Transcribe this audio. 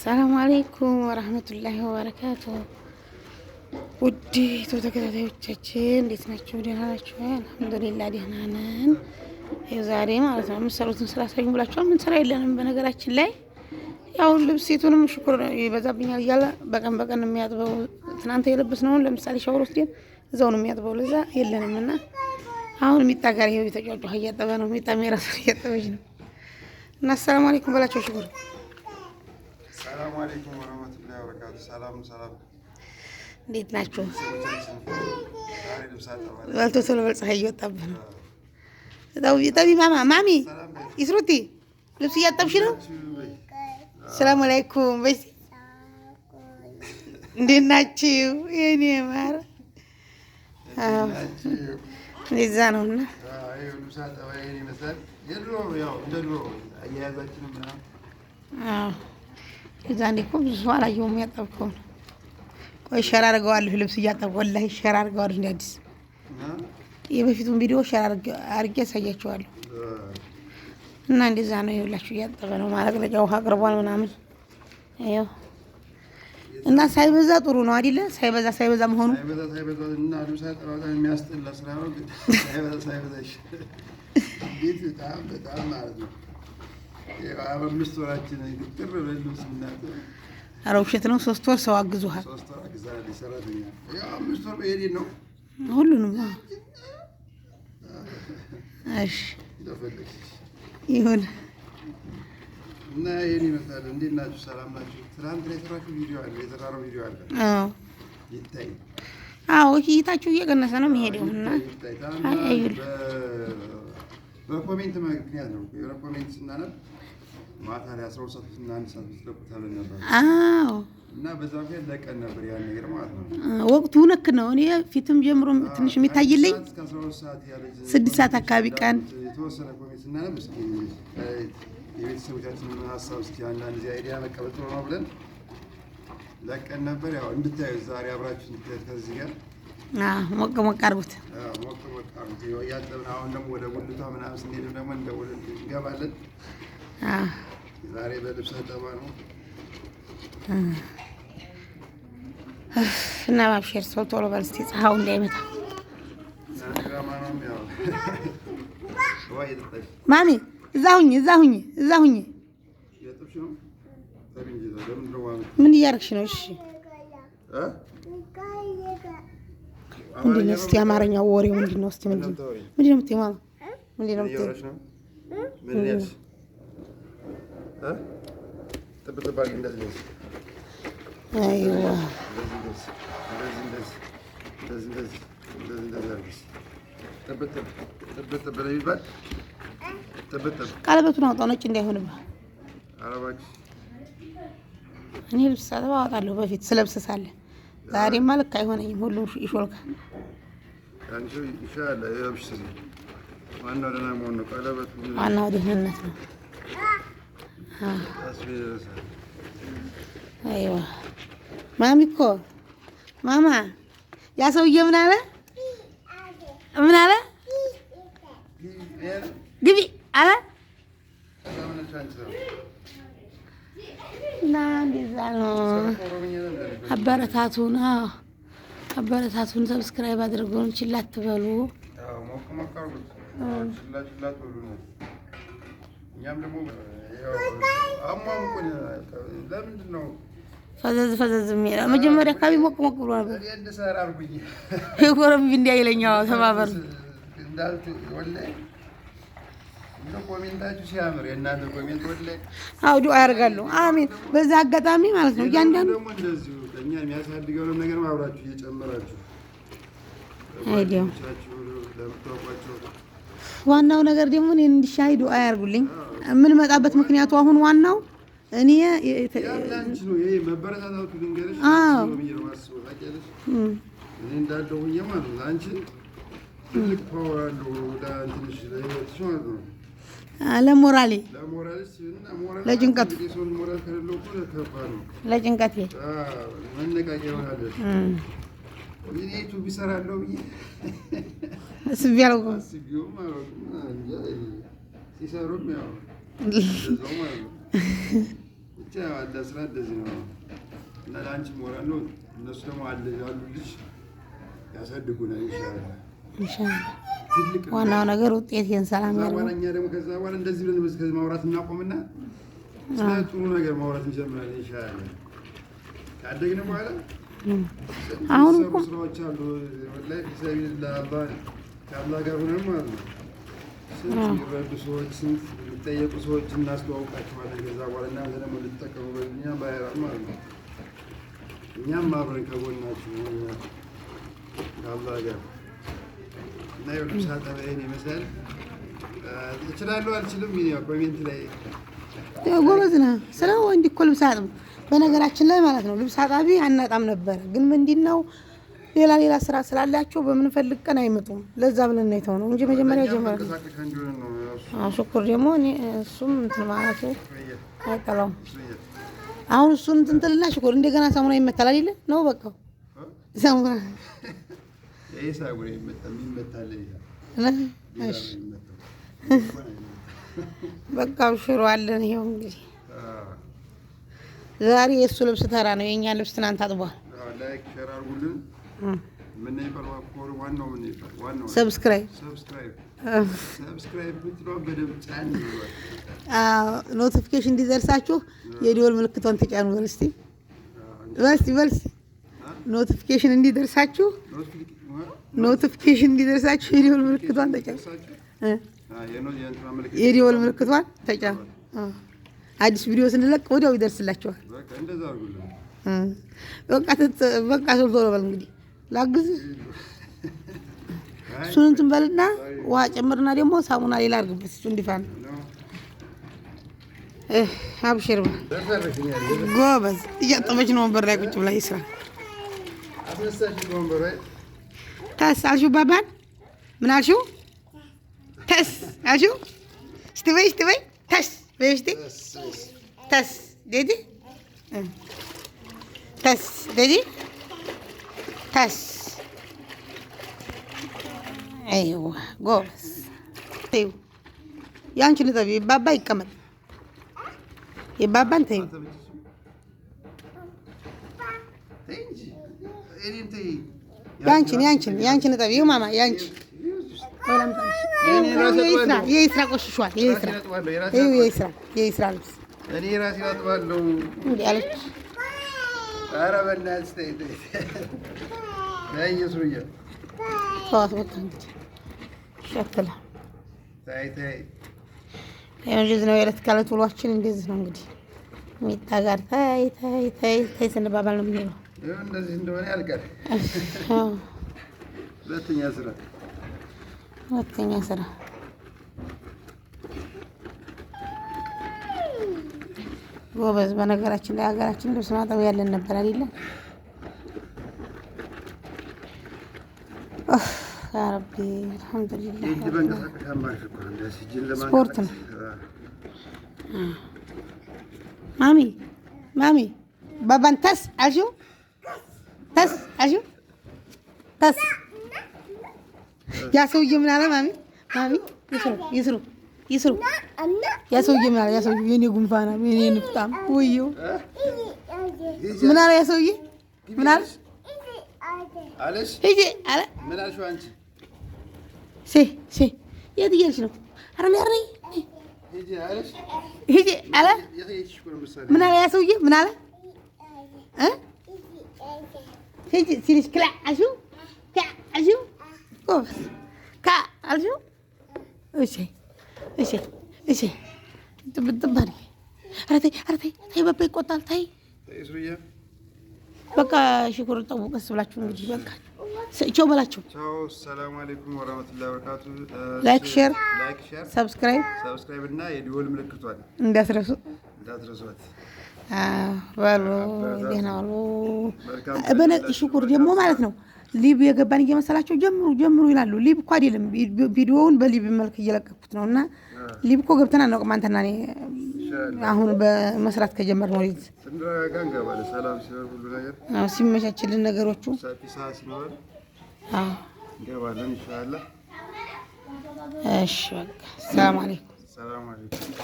السلام عليكم ورحمة الله وبركاته። ውድ ተከታታዮቻችን እንዴት ናችሁ? ደህና ናችሁ? الحمد لله ደህና ነን። ይኸው ዛሬ ማለት ነው የምትሰሩትን ስራ አሳዩን ብላችኋል። ምን ስራ የለንም በነገራችን ላይ ያው ልብስ ሴቱንም ሽኩር ይበዛብኛል እያለ በቀን በቀን የሚያጥበው ትናንት የለበስነውን ለምሳሌ ሻወር ወስደን እዛው ነው የሚያጥበው። ለዛ የለንም እና አሁን ሚጣ ጋር ይኸው የተጫጫ እያጠበ ነው። ሚጣ የራሱን እያጠበች ነው። እና السلام عليكم በላቸው ሽኩር። السلام عليكم ورحمة الله وبركاته። ሰላም ሰላም፣ እንዴት ናችሁ? ቤተሰቦቻችን ዛሬ ልብስ አጠባ ላይ በልቶ ቶሎ በል፣ ፀሐይ እየወጣብህ ነው። ጠቢ ማማ ማሚ ይስሩቲ ልብስ እያጠብሽ ነው። السلام عليكم በይ። እንዴት ናችሁ? የኔ ማር እንደዛ ነው እና ይኸው ልብስ አጠባ ይሄን ይመስላል። የድሮ ያው እንደ ድሮ አያያዛችንም ምናምን አዎ የዛኔ እኮ ብዙ ሰው አላየሁም ያጠብከውን። ቆይ share አድርገዋለሁ። ልብስ እያጠብኩ والله share አድርገዋለሁ። እንደ አዲስ የበፊቱን ቪዲዮ share አድርጌ ያሳያችኋለሁ። እና እንደዛ ነው። ይኸውላችሁ እያጠበ ነው። ማለቅለቂያ ውሃ አቅርቧል ምናምን ይኸው እና ሳይበዛ ጥሩ ነው አይደለ? ሳይበዛ ሳይበዛ መሆኑ ሳይበዛ ሳይበዛ እና ልብስ አጠባ በጣም የሚያስጠላ ስራ ነው። ግን ሳይበዛ ሳይበዛ ይሻላል። እንዴት በጣም በጣም ማለት ነው። ይኸው 5 ወራችን ግጥር ብለን ልብስ ብናጥብ ኧረ ውሸት ነው። 3 ወር ሰው አግዞሃል። 3 ወር አግዛለች ሰራተኛ። ያው 5 ወር በሄድን ነው ሁሉንም። እሺ እንደፈለግሽ ይሁን። እና ይሄን ይመስላል። እንዴት ናችሁ? ሰላም ናችሁ? ትናንት የሰራችሁ ቪዲዮ አለ፣ የሰራነው ቪዲዮ አለ። አዎ ይታይ። አዎ፣ እይታችሁ እየቀነሰ ነው የሚሄደው እና ይታይ። አይ አዩል በ comment ምክንያት ነው። የሆነ comment ስናነብ ማታ ላይ 12 ሰዓት እና 1 ሰዓት ብትለቁ ተብለን ነበር እና በዛ ምክንያት ለቀን ነበር ያን ነገር ማለት ነው። ወቅቱ ነክ ነው። እኔ ፊትም ጀምሮ ትንሽ የሚታይልኝ ከአንድ ሰዓት እስከ 12 ሰዓት ያለች 6 ሰዓት አካባቢ ቀን የተወሰነ comment ስናነብ እስኪ የቤተሰቦቻችንን ሀሳብ እስኪ አንዳንድ ጊዜ idea መቀበል ጥሩ ነው ብለን ለቀን ነበር። ያው እንድታዩት ዛሬ አብራችሁ እንድታዩት ከዚህ ጋር አዎ፣ ሞቅ ሞቅ አድርጉት። አዎ፣ ሞቅ ሞቅ አድርጉት። ይኸው እያጠብን አሁን ደግሞ ወደ ጉልቷ ምናምን ስንሄድ ደግሞ እንደውል እንገባለን። ዛሬ በልብስ አጠባ ነው። እና ባብሼር ሰው ቶሎ በል እስኪ ፀሐዩ እንዳይመታ። ድራማም ያው ውሃ እየጠጣች ማሚ እዛ ሁኚ፣ እዛ ሁኚ፣ እዛ ሁኚ። እያጠብሽ ነው። ጠቢ እንጂ ለምንድን ነው ውሃ ምን እያደረግሽ ነው? እሺ እ? ምንድን ነው እስኪ አማርኛው ወሬው ምንድን ነው? እስኪ ምንድን ነው ምንድን ነው የምትይው ማማ? ምንድን ነው ምን የምትይው? እያወራሽ ነው? ምን ያልሽ? እ? ጥብ ጥብ አድርጊ እንደዚህ እንደዚህ አይዋ እንደዚህ እንደዚህ እንደዚህ እንደዚህ እንደዚህ እንደዚህ እንደዚህ አድርጊ። ጥብ ጥብ ጥብ ጥብ ነው የሚባል ጥብ ጥብ። ቀለበቱን አውጣው ነጭ እንዳይሆንብህ። ኧረ እባክሽ። እኔ ልብስ ሳጥብ አወጣለሁ በፊት ስለብስ ሳለ። ዛሬማ ልክ አይሆነኝም፣ ሁሉም ይሾልካል። አንቺ ይሻላል። ይኸውልሽ ዋናው ደህና መሆን ነው። ቀለበቱ ዋናው ደህንነት ነው። ቀስ ብሎ ይደርሳል። አይዋ ማሚ እኮ ማማ ያ ሰውዬ ምን አለ? ምን አለ? ግቢ አለ። ሰላም ነች አንቺ ሰው። እና እንደዛ ነው። ኦሮምኛ ነበር። አበረታቱን፣ አዎ አበረታቱን። Subscribe አድርጉን፣ ችላ አትበሉ። አዎ፣ ሞቅ ሞቅ አድርጉት። ችላ ችላ አትበሉ ነው። እኛም ደግሞ ያው አሟሙቁን። ለምንድን ነው ፈዘዝ ፈዘዝ የሚለው መጀመሪያ አካባቢ ሞቅ ሞቅ ብሎ ነበር። እኔ እንድሰራ አድርጉኝ። የጎረም እንዲያይለኛው ተባበሩ። እንዳልቱ والله እንደ comment ኣችሁ ሲያምር የእናንተ comment والله አዎ ዱአ ያደርጋሉ። አሚን። በዛ አጋጣሚ ማለት ነው እያንዳንዱ ደግሞ እንደዚሁ እኛ የሚያሳድገውን ነገር አብራችሁ እየጨመራችሁ idea ው ለጓደኞቻችሁ ለምታውቋቸው ዋናው ነገር ደግሞ እኔን እንዲሻይ ዱአ ያርጉልኝ። የምንመጣበት ምክንያቱ አሁን ዋናው እኔ ያም ለአንቺ ነው። ይሄ መበረታታቱ ልንገርሽ ነው ብዬ ነው የማስበው። ታውቂያለሽ እኔ እንዳለው ሁኜ ማለት ነው ለአንቺ ትልቅ power አለው ለእንትንሽ ለህይወትሽ ማለት ነው። ለሞራሌ ለሞራልሽ እና ሞራል ለጭንቀቱ። እንግዲህ ሰው ሞራል ከሌለው እኮ ከባድ ነው። ለጭንቀቴ አዎ፣ መነቃቂያ ይሆናል። እኔ ዩቱብ እሰራለሁ ብዬ አስቤ አላውቅም። አስቤውም አላውቅም። እንጃ ሲሰሩም ያው እንደዛው ማለት ነው። ብቻ አለ ስራ እንደዚህ ነው እና ለአንቺ ሞራል ነው። እነሱ ደግሞ አለ ያሉልሽ ያሳድጉናል ኢንሻአላህ። ኢንሻአላህ ትልቅ ዋናው ነገር ውጤቴን ሰላም ከዛ ያለው በኋላ እኛ ደግሞ ከዛ በኋላ እንደዚህ ብለን ከዚህ ማውራት እናቆምና ስለ ጥሩ ነገር ማውራት እንጀምራለን ኢንሻአላህ። ካደግን በኋላ አሁን የሚሰሩ እኮ ስራዎች አሉ። ወላሂ ፊሰቢልላህ አላህ ከአላህ ጋር ሆነን ማለት ነው። ስንት የሚረዱ ሰዎች፣ ስንት የሚጠየቁ ሰዎች እናስተዋውቃቸዋለን። ከዛ በኋላ እናንተ ደግሞ እንድትጠቀሙበት እኛ ባይራ ማለት ነው። እኛም አብረን ከጎናችሁ ሆነን ከአላህ ጋር እና ይኸው ልብስ አጠባ ይሄን ይመስላል። እችላለሁ አልችልም፣ ያው comment ላይ ጎበዝ ነህ። ስለ ወንድ እኮ ልብስ አጥብ በነገራችን ላይ ማለት ነው ልብስ አጣቢ አናጣም ነበረ። ግን ምንድን ነው ሌላ ሌላ ስራ ስላላቸው በምንፈልግ ቀን አይመጡም። ለዛ ብለን ነው የተውነው እንጂ መጀመሪያ ለእኛም ጀመረ። መንቀሳቀሻ እንዲሆን ነው። ያው እሱ ሽኩር ደግሞ እኔ እሱም እንትን ማለቱ አይጠላውም። ሱያ አሁን እሱን እንትን ትልና ሽኩር እንደገና ሳሙና ይመታል አይደለ ነው በቃ ሳሙና ይሄ ሳጉሬ የሚመታል ሌላ እሺ ነው የሚመታው። በቃ ሽሮ አለን። ይኸው እንግዲህ ዛሬ የእሱ ልብስ ተራ ነው። የእኛ ልብስ ትናንት አጥቧል። Like share አድርጉልን። ምን ይባል ዋናው ምን ይባል ዋናው Subscribe Subscribe subscribe የምትለዋን በደምብ ጫን ይሏል። Notification እንዲደርሳችሁ የደወል ምልክቷን ተጫኑ። በል እስቲ በል እስቲ በል እስቲ notification እንዲደርሳችሁ notification እንዲደርሳችሁ የደወል ምልክቷን ተጫኑ። የደወል ምልክቷን ተጫኑ። አዲስ ቪዲዮ ስንለቅ ወዲያው ይደርስላችኋል። በቃ እንደዛ አድርጉልን። በቃ በቃ ቶሎ ቶሎ በል እንግዲህ ላግዝህ። እሱን እንትን በልና ውሃ ጨምርና ደግሞ ሳሙና ሌላ አድርግበት እሱ እንዲፋ ነው። አብሽር በል ጎበዝ። እያጠበች ነው ወንበር ላይ ቁጭ ብላ ይስራ አስነሳሽ ወንበሩ ላይ ተስ አልሽው ባባን ምን አልሽው? ተስ አልሽው? እስቲ በይ እስቲ በይ ተስ በይ እስቲ ተስ ዴዲ ተስ ዴዲ ተስ አይዋ ጎበዝ። ተይው ያንቺን እጠቢ። ባባ ይቀመጥ። የባባን ተይው። ያንቺን ያንቺን ያንቺን እጠቢ። ይኸው ማማ ያንቺ የይስራ ቆሽሿል። የይስራ ይኸው የይስራ የይስራ ልብስ እኔ ራሴ አጥባለሁ። እንዴ አለች። ኧረ በእናትሽ ተይ ተይ ተይ ሱያ ተዋት በቃ እንግዲህ ሸክላ ተይ ተይ። እንደዚህ ነው የዕለት ከዕለት ውሏችን እንደዚህ ነው እንግዲህ ሚጣ ጋር ተይ ተይ ተይ ተይ ስንባባል ነው የምንውለው። ይኸው እንደዚህ እንደሆነ ያልቃል። ሁለተኛ ስራ ሁለተኛ ስራ ጎበዝ። በነገራችን ላይ ሀገራችን ልብስ ማጠብ ያለን ነበር አይደለ? ያ ረቢ አልሐምዱሊላህ። የእጅ መንቀሳቀሻ ማሽ እኮ ነው እንደዚህ እጅን ስፖርት ነው። ለማንቀሳቀስ። ማሚ ማሚ ባባን ተስ አልሽው? ተስ አልሽው? ተስ ያ ሰውዬ ምን አለ? ማሚ ማሚ ይስሩ ይስሩ ይስሩ። ያ ሰውዬ ምን አለ? ያ ሰውዬ የኔ ጉንፋና የኔ ንፍጣም ወየው ምን አለ? ያ ሰውዬ ምን አለ? አለሽ ሂጂ አለ። ምን አልሽው አንቺ? ሴ ሴ የት እየሄድሽ ነው? ኧረ ነይ ኧረ ነይ ሂጂ አለሽ። ሂጂ አለ። የጠየቅሽ እኮ ነው ምሳሌ። ምን አለ ያ ሰውዬ? ምን አለ እ ሂጂ ሲልሽ ክላ አልሽው? ካ አልሽው? ጎበዝ ካ አልሽው? እሺ እሺ እሺ ጥብ ጥብ አድርጊ። ኧረ ተይ ኧረ ተይ ተይ በባ ይቆጣል። ተይ ተይ ሱያ። በቃ ሽኩር ጠቡ ቀስ ብላችሁ እንግዲህ በቃ ቻው በላቸው። ቻው። ሰላም አለይኩም ወራህመቱላሂ ወበረካቱ። Like share Like share Subscribe Subscribe እና የደወል ምልክቷን እንዳትረሱ። እንዳትረሷት። በሉ ደህና ዋሉ። መልካም ሽኩር ደግሞ ማለት ነው live የገባን እየመሰላቸው ጀምሩ ጀምሩ ይላሉ። Live እኮ አይደለም፣ ቪዲዮውን በ live መልክ እየለቀኩት ነው። እና live እኮ ገብተን አናውቅም። አንተና እኔ አሁን በመስራት ከጀመርነው ወዲህ ስንረጋጋ እንገባለን። ሰላም ሲሆን ሁሉ ነገር አዎ፣ ሲመቻችልን ነገሮቹ ሰፊ ሰዓት ሲኖረን አዎ። እንገባለን ኢንሻአላህ። እሺ በቃ ሰላም አለይኩም። ሰላም አለይኩም።